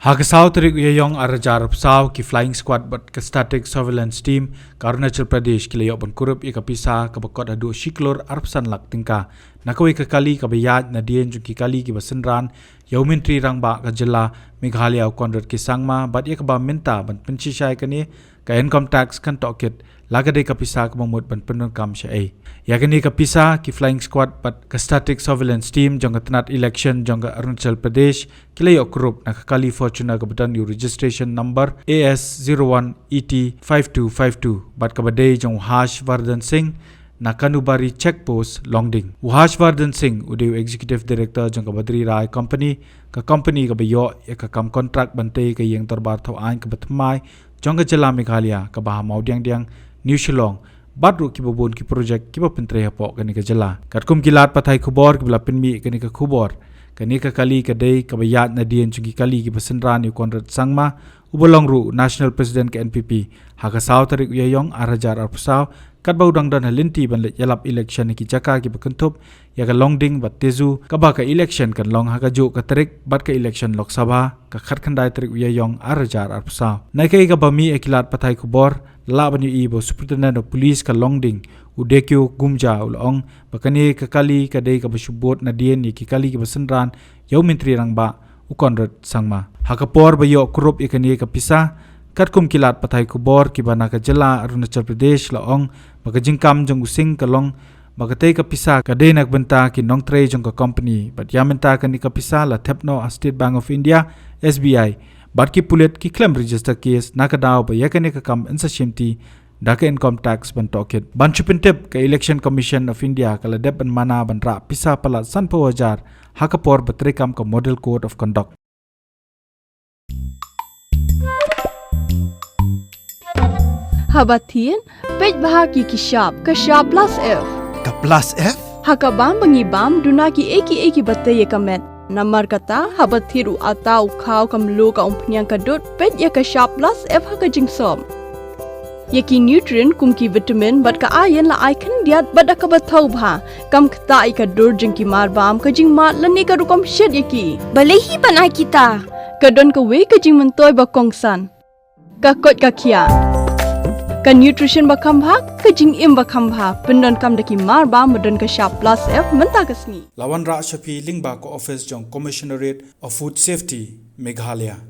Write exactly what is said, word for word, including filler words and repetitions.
Ha ka saw tarik u Ïaïong ar hajar arphew saw, ki Flying Squad bad ka Static Surveillance Team ka Arunachal Pradesh ki la ïoh ban kurup ïa ka pisa kaba kot haduh shi klur arphew san lak tyngka na kawei ka kali kaba ïaid nadien jong ki kali kiba synran ïa u Myntri Rangbah ka jylla Meghalaya u Conrad K Sangma, bad ïa kaba mynta ban pynshisha ïa kane ka income tax kan tohkit la ka dei ka pisa kaba mut ban pyndonkam shaei. Ïa kane ka pisa, ki Flying Squad bad ka Static Surveillance Team jong ka tnat election jong ka Arunachal Pradesh ki la ïoh kurup na ka kali Fortuner kaba don ïa u registration number A S zero one E T five two five two, bad kaba dei jong u Harsh Vardhan Singh na Kanubari Check Post, Longding. U Harsh Vardhan Singh u dei u Executive Director jong ka Badri Rai Company, ka company kaba ïoh ïa ka kam contract ban tei ka ïing dorbar thaw aiñ kaba thymmai jong ka jylla Meghalaya, kaba ha Mawdiangdiang, New Shillong, bad ruh kiba bun ki project kiba pyntrei hapoh kane ka jylla. Katkum ki lad pathai khubor kiba la pynmih ïa kane ka khubor, kane ka kali ka dei kaba ïaid nadien jong ki kali kiba synran ïa u Conrad Sangma, uba long ruh u National President ka N P P, ha ka saw tarik u Ïaïong ar hajar arphew saw, katba u dang don ha lynti ban leit ïalap election ha ki jaka kiba kynthup ïa ka Longding bad Tezu, kaba ka election kan long ha kajuh ka tarik bad ka election Lok Sabha, ka khatkhyndai tarik u Ïaïong ar hajar arphew saw. Na kaei kaba mih ïa ki lad pathai khubor, la lah ban ïohi ba u Superintendent of Police ka Longding, u Dekyo Gumja, u la ong ba kane ka kali ka dei kaba shu bud nadien ïa ki kali kiba synran ïa u Myntri Rangbah u Conrad Sangma. Ha ka por ba ïoh kurup ïa kane ka pisa, katkum ki lad pathai khubor kiba na ka jylla Arunachal Pradesh la ong ba ka jingkam jong u Singh ka long ba katei ka pisa ka dei na ka bynta ki nongtrei jong ka company, bad ïa mynta kane ka pisa la thep noh ha State Bank of India, S B I, bad ki pulit ki khlem register case na ka daw ba ïa kane ka kam yn sa shimti da ka income tax ban tohkit. Ban shu pyntip, ka Election Commission of India ka la dep ban mana ban rah pisa palat sanphew hajar ha ka por ba treikam ka Model Code of Conduct. Haba thied, peit bha ïa ki shap, ka shap plus F. Ka plus F? Ha ka bam ba ngi bam, duna kiei kiei kiba tei ïa ka met. Namar kata, haba thied u atta, u khaw, ka mluh, ka umphniang, ka dud, peit ïa ka shap plus F ha ka jingsop. Ïa ki nutrient kum ki vitamin bad ka iron la ai khyndiat bad da kaba thaw bha. Kam ktah ïa ka dur jong ki marbam, ka jingmad lane ka rukom shet ïa ki. Balei hi ban ai kita? Ka don kawei ka jingmyntoi ba kongsan. Ka koit ka khiah. Ka nutrition ba kham bha, ka jingim ba kham bha. Pyndonkam da ki marbam ba don ka shap plus F mynta ka sngi. La wanrah sha phi lyngba ka office jong Commissionerate of Food Safety, Meghalaya.